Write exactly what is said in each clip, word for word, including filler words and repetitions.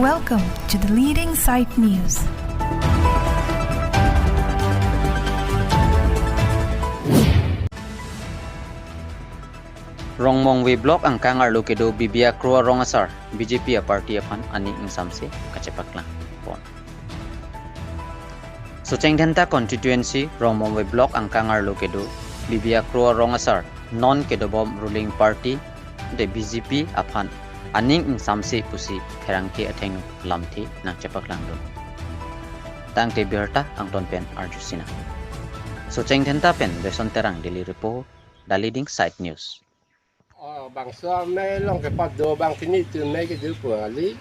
Welcome to the leading site news. Rongmongve Block angkang arlo kedo Bibia Kro Rong asar B J P a party aphan aning ingsamse kachepaklang pon. Socheng Dhenta constituency Rongmongve Block angkang arlo kedo Bibia Kro Rong asar non kedobom ruling party de B J P aphan aning ingsamse pusi pherangke athengno lamthe nangchepaklang dun. Tangte birta angton pen arjusina. Socheng Dhenta pen Beson Terang, Delhi Report, The Leading Site News. Oh, bangso amei along kepado abang pini tu amei kedo pu kali.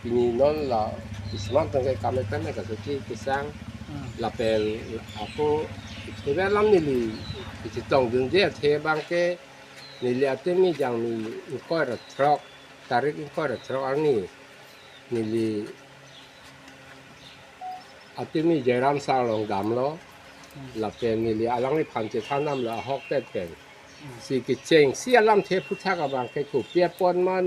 Pini non la kismat tong ke kami pen kasochi kesang. Hmm. Lapen ako ikhebe alam neli kachetong dunde athe abang ke neli atimi jangmi ingkoi ra throk, tarik ingkoi ra throk arni neli atimi Jairam sar along damlo. Hmm. Lapen neli alangliphan chethan damlo ahokpet pen. Hmm. Si kechengsi alamthe aphuthak abang ke kopi apot ma,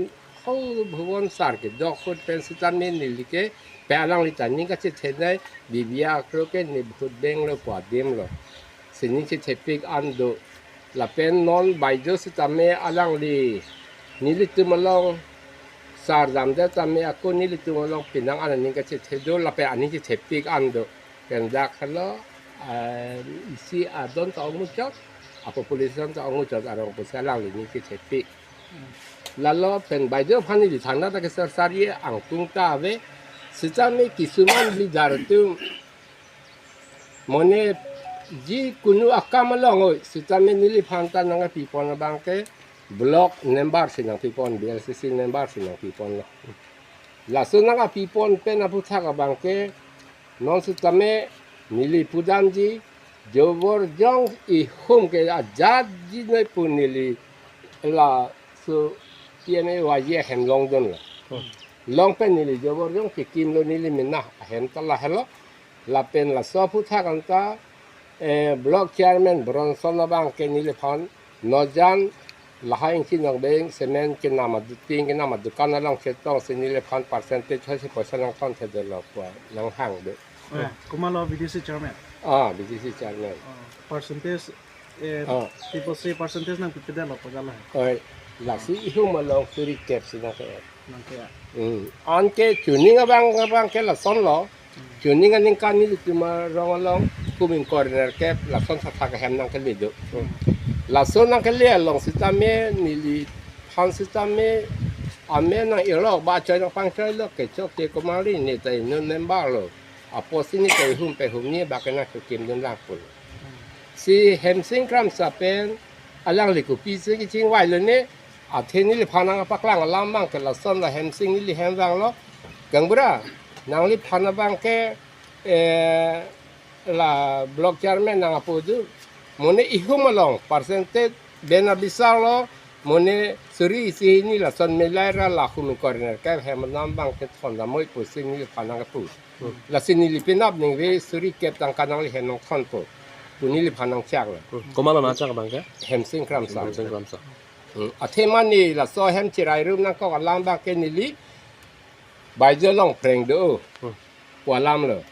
ho Bhuban sar kedok ahut pen sitame neli ke pe alangli ta aning kachethenei, Bibia Kro ke ne vote benglo pu adimlo. Si aning chethepik an do. Lapen non Baijo sitame alangli nelitum along sar damde tame ako nelitum along penang an aning kachethe do lapen aning chethepik an do. Pen dak helo, eh, isi adon ta ongmuchot, a population ta ongmuchot arong pusi alangli aning chethepik. Lalo pen Baijo aphan neli thangta ta kesarsari angtung ta ave, sitame kisuman leader atum mane jikunu akam along oi, sitame neliphan ta nangkepipon abang ke block member si nangpipon, B L C C member si nangpiponlo. Laso nangkepipon pen aphuthak abang ke non sitame neli pudamji, Jobor Jong ihum ke ajatji noi pu neli laso P M A Y G ahem longdunlo. Hmm. Long pen neli Jobor Jong kekimlo, neli mena ahem ta lahelo. Lapen laso aphuthak anta, eh, block chairman Bronson abang ke neliphan Nojan lahai ingki nongbeng cement kenam adu-, tin kenam adukan along chetongsi neliphan percentage hosi poisa nangthonthedetlo pu nanghang do. Eh, komatlo B D C chairman? Ah, B D C chairman. Ah, percentage, eh, ah, people say percentage nangpipedetlo pu jalo he. Oi, lasi ihum along suri kep si nangke-et. Nangke-et. Hmm. Anke chuning abang abang ke lasonlo. Hmm. Chuning aningkan nelitum arong along hum ingkoi ra nerkep lason thakthak ahem nangkele do. Hmm. Lason nangkele along sitame neliphan sitame amei nang-irlo, ba choi nangpangchoilo, kechok ke kumari ne ta inut member lo. Apotsi ne ta ihum pen humni abang ke nangkekimdun lang pulo. Si Hemsing Kramsa pen alangli kopisi kechingvailo ne, athe neliphan nangpaklang alam abang ke lason la Hemsing neli hem vanglo. Gaonbura, nangliphan abang ke, eh, la block chairman nang apo do. Mane ihum along percentage ben abisarlo, mane suri isi hini lason melai ra la hum ingkoi ra nerkep hem anam abang ke thondamnoi pusi neliphan nangpu. Hmm. Lasi neli penap ningve suri kep tangka nangli hem nangthonpo pu neliphan nangchaklo. Hmm. Komatlo nangchak abang ke? Hemsing Kramsa. Hemsing Kramsa. Hmm. Athe mane laso hem chirai rum nangkok alam abang ke neli Baijo along phreng do. Hmm. Pu alamlo.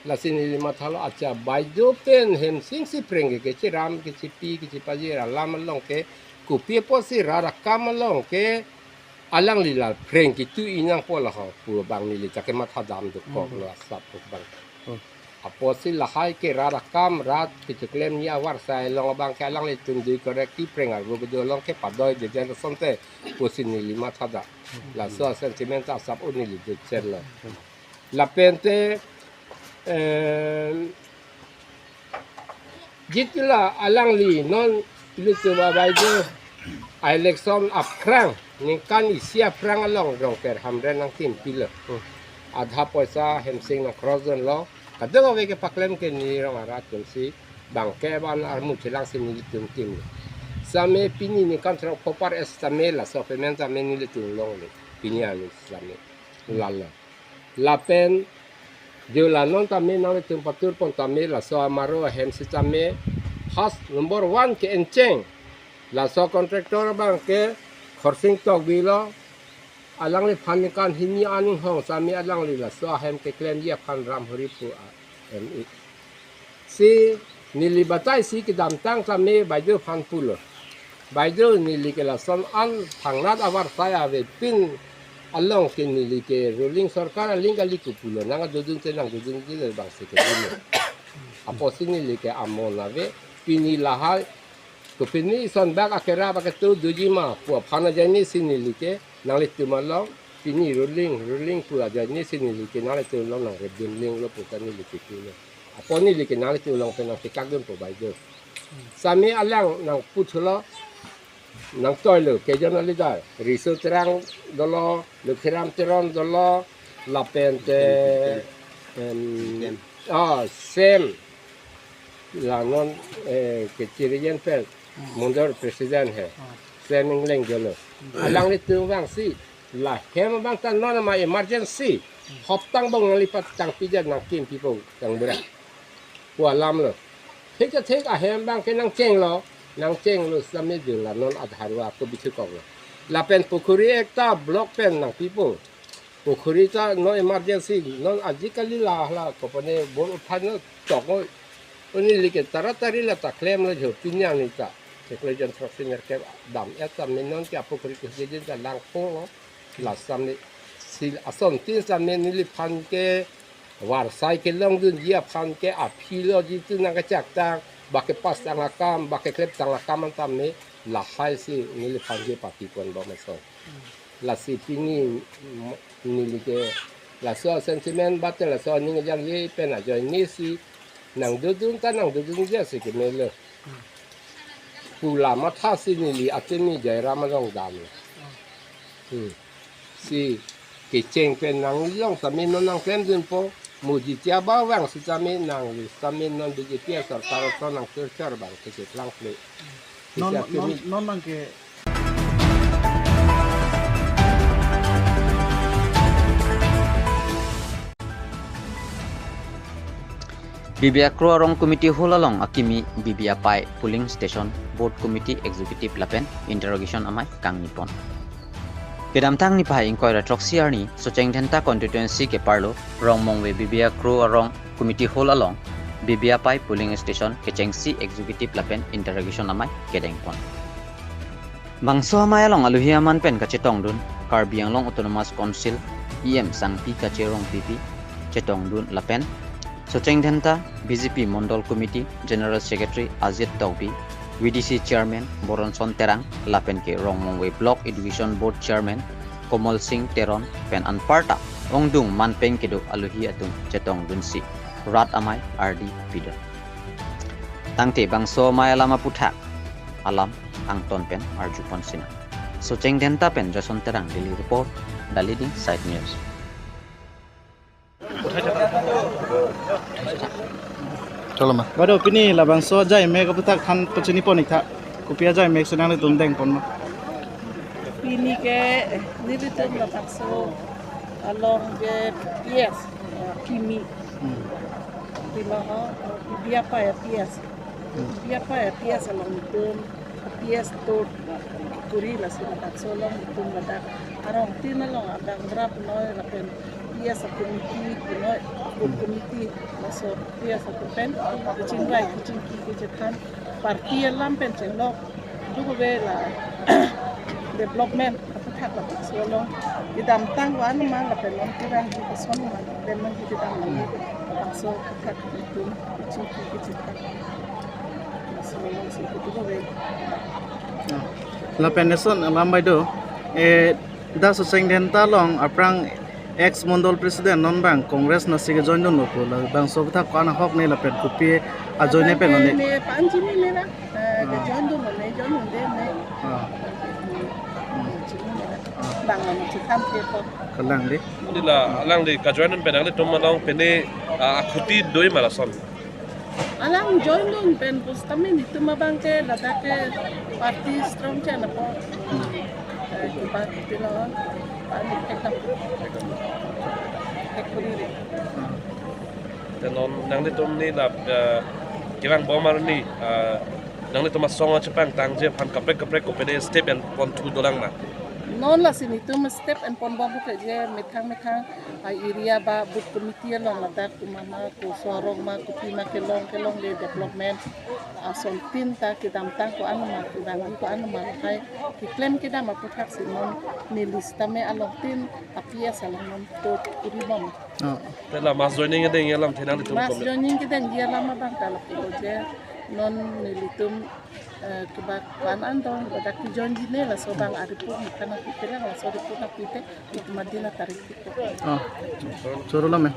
Lasi neli mathalo, acha Baijo pen Hemsing si phreng ke kechiram, kechipi, kechipaji alam along ke, kopi apotsi rat akam along ke alangli la phreng ketui nangpo laho pu abang neli ta kematha dam dokoklo, hmm, asap pu abang. Hmm. Apotsi lahai ke rat akam, rat kechiklem ni avar sai along abang ke alanglitum dui korek kephreng arvo kedo along ke padoidedet asonte pusi neli mathada. Hmm. Laso sentiment asap un neli dechelo. Hmm. Lapen te, eh, jitila alangli non ilitum a-Baijo a-election aphrang, ningkan isi aphrang along Rongker Hamren nangkimpilo. Hmm. Adha poisa Hemsing nang cross dunlo, kadokave kepaklem ke neli rong arat atumsi, bang ke ban armu chelangsi nelitum kimlo. Sitame pini ningkan throk phopar sitame laso payment tame nelitum longle. Pini arni sitame. Lalo. Lapen, jo la non tame nanglitum patur pon tame laso amaro ahem sitame, first number one ke encheng. Laso contractor abang ke Khorsing Tokbi lo, Alangliphan ningkan hini aning hong sami alangli laso ahem keklemji aphan ram hori pu a, em, i. Si neli batai si kedamtang sami Baideo aphan pulo. Baideo, neli ke lason an thangnat avarsai avepin along ke neli ke ruling sorkar aling kali ko pulo. Nang dodun te nang dodun ji le bang si ke dun. Apotsi neli ke amon ave, pini lahai, kopine ison bak akerap aketu doji ma pu aphan ajoine si neli ke nanglitum along, pini ruling, ruling pu ajoine si neli ke nanglitum along nangrepdun linglo pu ta neli ke pulo. Apot neli ke nanglitum along pen nangtekak dunpo Baideo. Sami alang nangputhulo, nangtoilo, kejun alidar, Riso Terang dolo, Lokhiram Teron dolo, lapen te, em, ah, Sem, la non, eh, kechiri jen pen, mondol president he, Sem Engleng dolo. Alanglitum vangsi, la hem abang ta non ma emergency, hoptang bong nanglipat tangpi jan nangkim pipo tang berak. Pu alamlo. Thik ta thik ahem abang ke nangchenglo, nangchenglo sami jun la non Aadhaar ako bithukoklo. Lapen pukhuri ekta block pen nangpipo. Pukhuri ta non emergency, non ajikali la la kopane bor uthai no chok oi. Uni like taratari la ta klemlo jo pini arni ta. Cheklo jon throksi nerkep dam ya ta menon ke apukhuri ke jejin ta langpolo. La sami si asontin sami neliphan ke varsai kelongdunji aphan ke aphi lo ji tu nangkachak tang, ba kepas tang akam, ba keklep tang akam an tame lahai si neliphan ke papi pon bom ason. Lasi pini, mm, neli ke laso sentiment ba te laso aning ajang ye pen ajoine si nangdodun ta nangdodun ja si kemelo. Pu la matha si neli atimi Jairam along dam. Hmm. Si kecheng pen nanglong sami non nangklemdunpo, mo jitia ba vang si sami nang sami non B J P asorkar ason nangchorchor bang kecheklang ple. Non, Kechak non, kemi. Non nang ke B B Akro Arong Committee Hall along akimi B B Apai Polling Station Booth Committee Executive lapen interrogation amei kangni pon. Kedamtang niphai ingkoi ra throksi arni Socheng Dhenta Constituency keparlo Rongmongve B B Akro Arong Committee Hall along B B Apai Polling Station kechengsi executive lapen interrogation amei kedeng pon. Bangso amei along aluhi aman pen kachetongdun Karbi Anglong Autonomous Council E M Sangpi Kache Rongpipi chetongdun lapen Socheng Dhenta B J P Mondol Committee General Secretary Ajit Tokbi, V D C Chairman Boronson Terang lapen ke Rongmongve Block Education Board Chairman Komol Singh Teron pen anparta ongdung manpeng kedo aluhi atum chetongdunsi rat amei ardi pidun. Tangte bangso amei alam aputhak alam angton pen arju pon sinang. Socheng Dhenta pen Jason Terang, Delhi Report, The Leading Side News. Chalo ma. Bado pini labangso ajai mek aputhak than pachini pon ik tha. Kopi ajai mek si nanglitum deng pon ma? Pini ke nelitum labangso along ke P S, eh, kimi. Hmm. Pima ho, eh, B B Apai P S. Hmm. B B Apai P S along itum P S tot kuri, laso labangso along itum ladak arongtin along abang drap noi lapen P S a committee punoi, a committee laso P S a pen kachingvai kachingki kachethan party alam pen chenglok duk ave la development aputhak labangso along. Kedamtang van ma lapen non kevangji ason ma, lapen non kedam nangji labangso aputhak itum kachingki kachethan. Laso along si keduk ave. Ah. Lapen eson alam bai do, eh, dak Socheng Dhenta along aphrang ex Mondol President non bang Congress nasi kejoin dunlo pu, labangso aputhak ko-an ahok ne lapen kopi ajoine pen ne? Ne panji ne ne la, eh, Ah. kejoin dunlo ne, join dunde ne. Ah. Hmm. Chini ne la. Ah. Bang ne chitham ke ko. Kalang de. Neli la alangli kajoin dun pen nanglitum along pine, ah, akhuti do-i ma lason? Alang join dun pen pusitame netum abang ke ladak ke party strong chana po. Hmm. Eh, ke party lo, party ekdam. Ekdam. Te non nanglitum neli la, eh, kevang bom arni, eh, nanglitum asong chepangthangji aphan kaprek kaprek kopine step en pon thu dolang ma? Non lasi netum step en ponbom ke je methang methang a-area ba booth committee along ladak kumama ko sorong ma kopi ma kelong kelongle development asontin ta kedamtang ko-an ma kevangji ko-an ma lahai keklem kedam aputhaksi non neli sitame alongtin a-P S along non to kuribom. Oh. Te la mass joining kedeng alam thenang netum Mass kome. Joining kedengji alam abang ta lapulo je non nelitum eh, kebak pan andong, kebak kejoinjine laso abang a-report methang aphi kelang laso report aphi te itum adin atarik piko. Oh. Choro lo me.